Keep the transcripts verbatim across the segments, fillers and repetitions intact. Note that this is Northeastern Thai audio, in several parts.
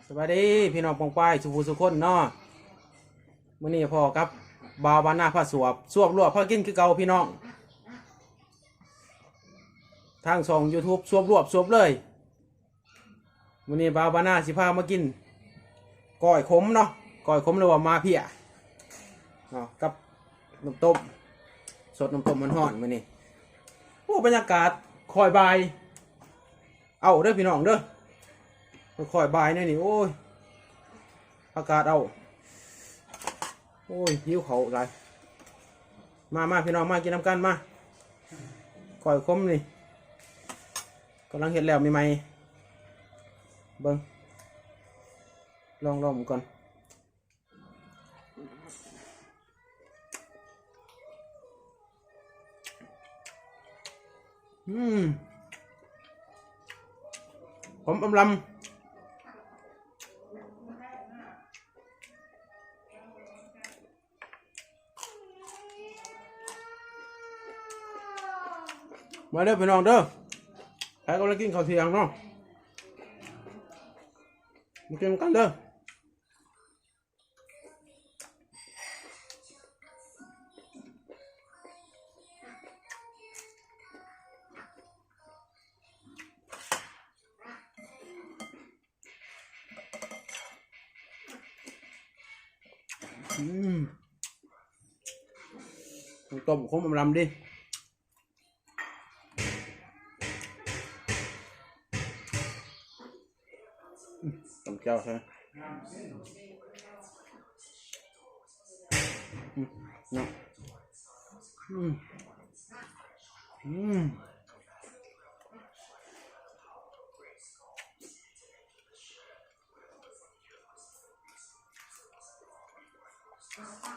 สวัสดีพี่น้องปองปายสุภูสุคนเนาะ มื้อนี้พ้อกับบ่าวบ้านนาพาสวบ สวบลวกพากินคือเก่าพี่น้อง ทางช่อง YouTube สวบลวกสวบเลย มื้อนี้บ่าวบ้านนาสิพามากิน ก้อยขมเนาะ ก้อยขมหรือว่าหม่าเพี้ยเนาะ กับน้ำต้ม สดน้ำต้มฮ้อนๆ มื้อนี้ โอ้ บรรยากาศค่อยบ่าย เอาเด้อพี่น้องเด้อ ค่อยๆ บ่ายแนวนี้ โอ้ย อากาศเอา โอ้ย หิวข้าวหลาย มามาพี่น้อง มากินนำกันมา ก้อยขมนี่ กำลังเฮ็ดแล้วใหม่ๆ เบิ่ง ลองๆ ก่อน อืม ขมอำลำ มาเด้อพี่น้องเด้อ ใครกำลังกินข้าวเที่ยงเนาะ มากินกันเด้อ อืม ต้มขมอำลำดิ อืม ตำแจ่วใช่ไหม อืม เนาะ อืม อืม อืม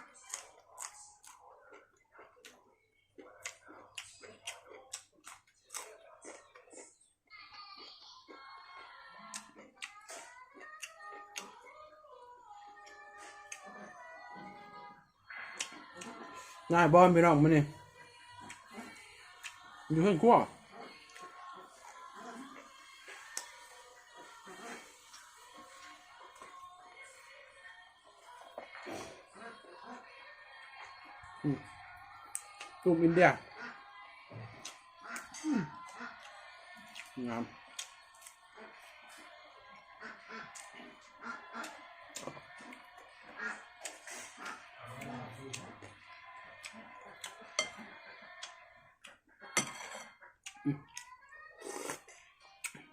นายบอลพี่น้องมื้อนี้ อยู่เฮือนครัว อืม ตูมอินเดีย อืม งาม อืม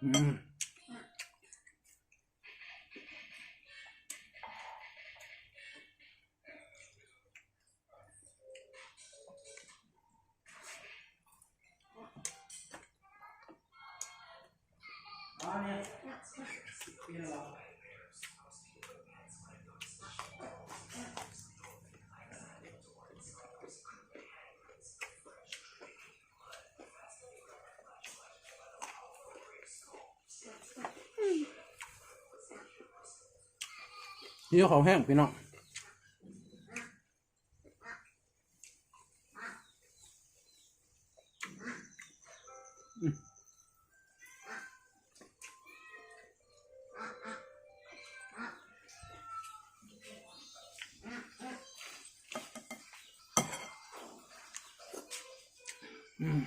อืม หิวข้าวแห้งพี่น้อง อืม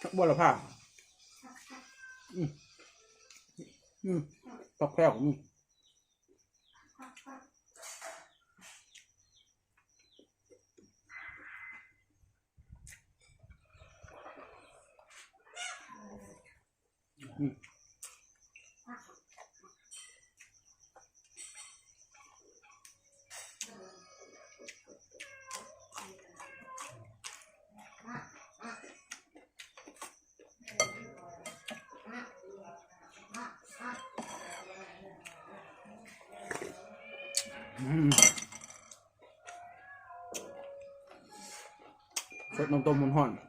ผักบัวละพา อืม อืม ผักแพรว อืม อืม อืม สดน้ำต้มฮ้อนๆ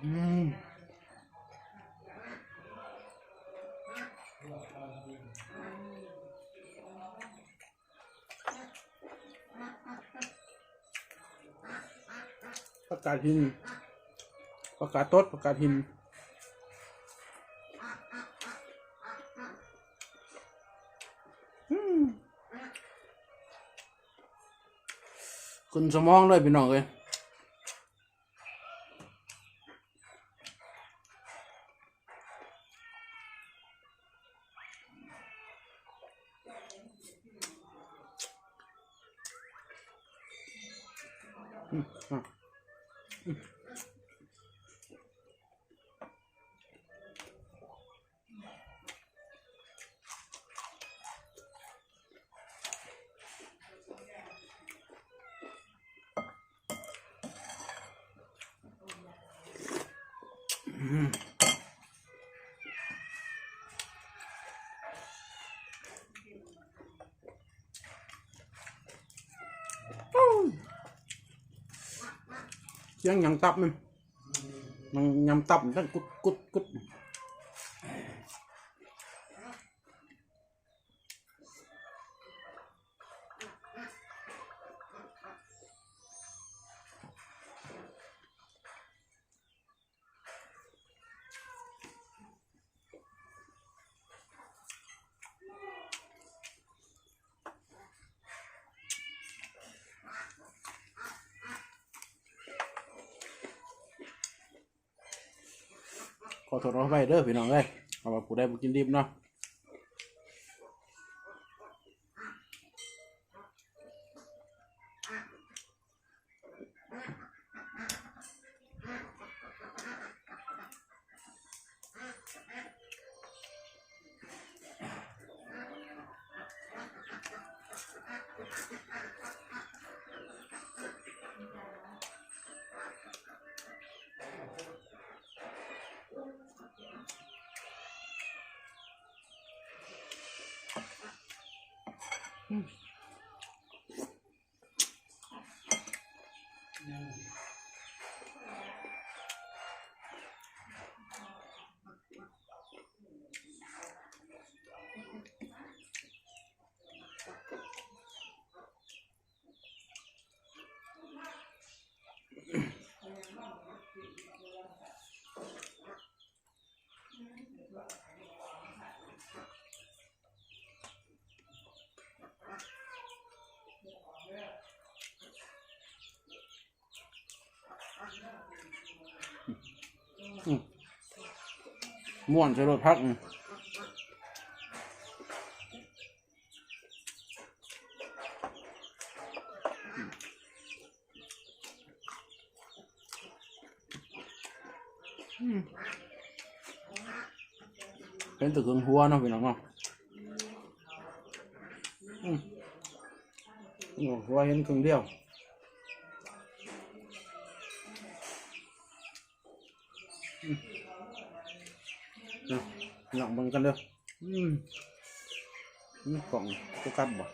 อืม ผักกาดหิน ผักกาดตด ผักกาดหิน อืม ขึ้นสมองเลยพี่น้องเอ้ย อืม อ่ะ อืม อืม เสียงหยังตับมัน มันยำตับมันตั้งกุดกุดกุด ขอโทษขออภัยเด้อพี่น้องเอ้ย เพราะว่าผู้ใดบ่กินดิบเนาะ อืม ม่วนใส่รถพัก อืม อืม เป็นแต่เครื่องหัวเนาะพี่น้องเนาะ อืม โอ้ หัวเห็นครึ่งเดียว อืม เนาะ ลองเบิ่งกันเด้อ อืม อืม กล่องโฟกัสบ่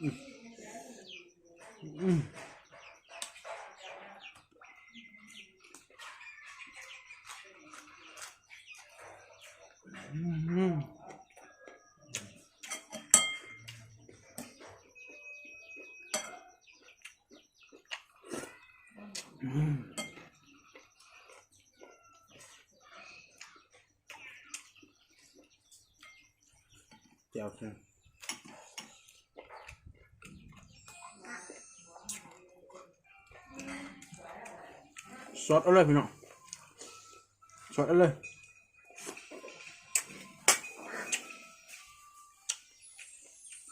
อืม อืม อืม อืม แจ่วแซ่บ สดเอาเลยพี่น้อง สดเอาเลย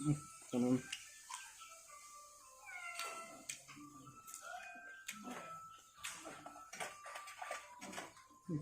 อืม ตรงนั้น อื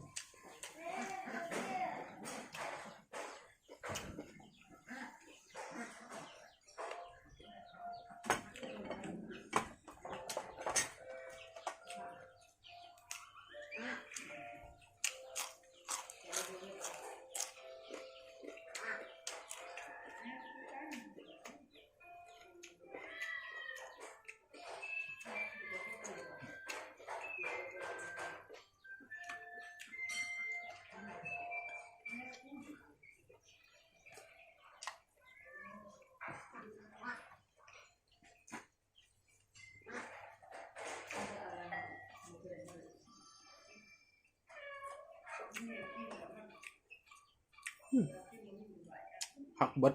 ผักเบิด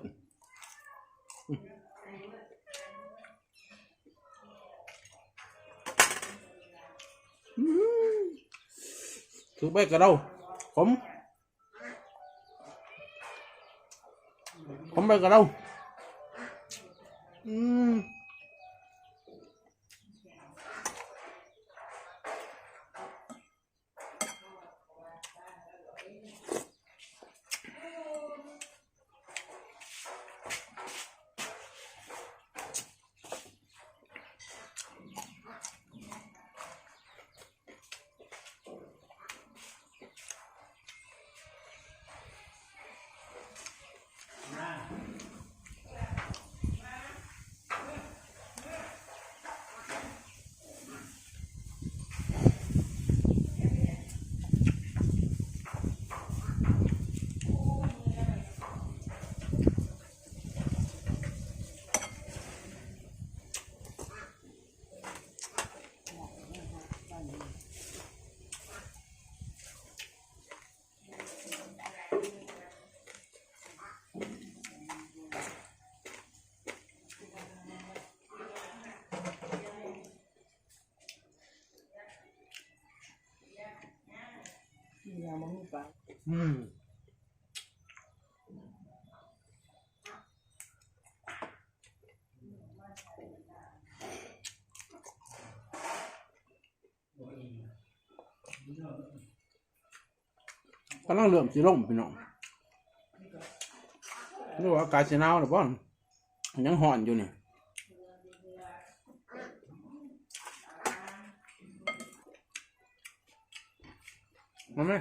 อืม คือใบกระเดา ขม ขมใบกระเดา อืม อืม กำลังเริ่มสิลงพี่น้อง หรือว่าอากาศสิหนาวหรือบ่ ยังร้อนอยู่นี่ มาไหม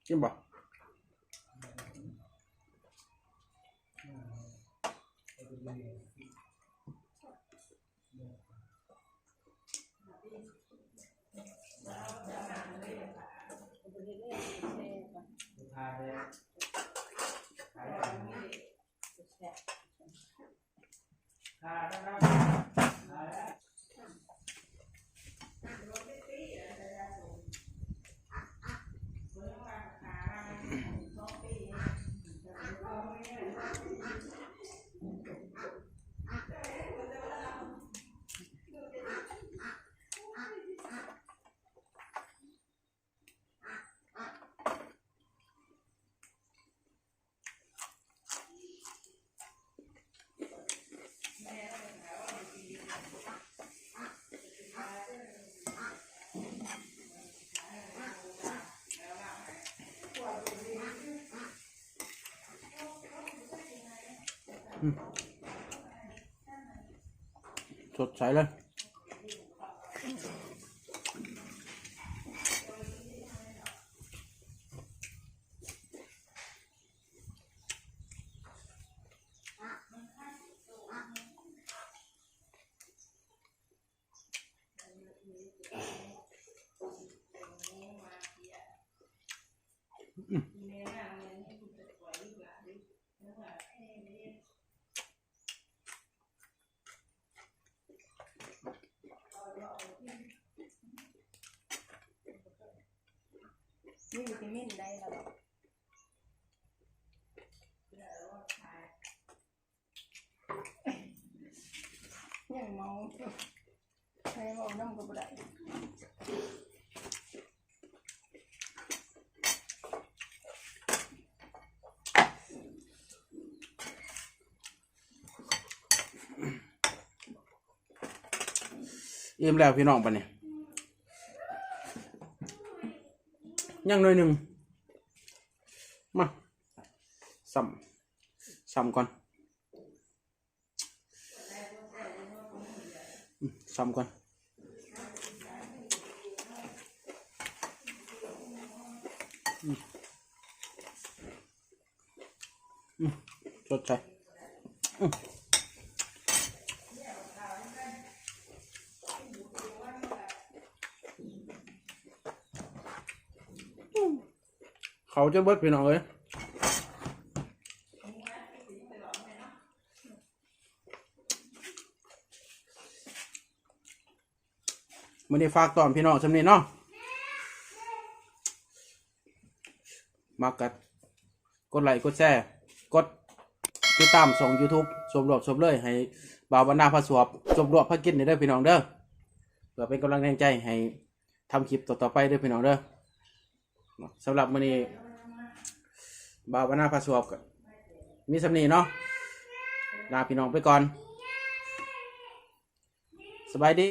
กินบ่ อืม สดใสเลย มีวิตามินได้แล้วบ่ ยังเมาอยู่ ใครเว้านำก็บ่ได้ อิ่มแล้วพี่น้อง บัดนี้ ยังหน่อยหนึ่ง มา ซ้ำ ซ้ำก่อน อืม ซ้ำก่อน อืม อืม สดใส อืม เขาจะเบิดพี่น้องเอ้ย มื้อนี้ฝากตอนพี่น้องส่ำนี้เนาะ มักกะกดไลค์กดแชร์ กดติดตามช่อง YouTube สวบรวบสวบเลย ให้บ่าวบรรณาพาสวบสวบรวบพากินนี่เด้อพี่น้องเด้อ เพื่อเป็นกำลังแรงใจให้ทำคลิปต่อๆไปเด้อพี่น้องเด้อ สำหรับมื้อนี้บ่าวบรรณาพาสวบก็มีส่ำนี้เนาะ ลาพี่น้องไปก่อน สบายดี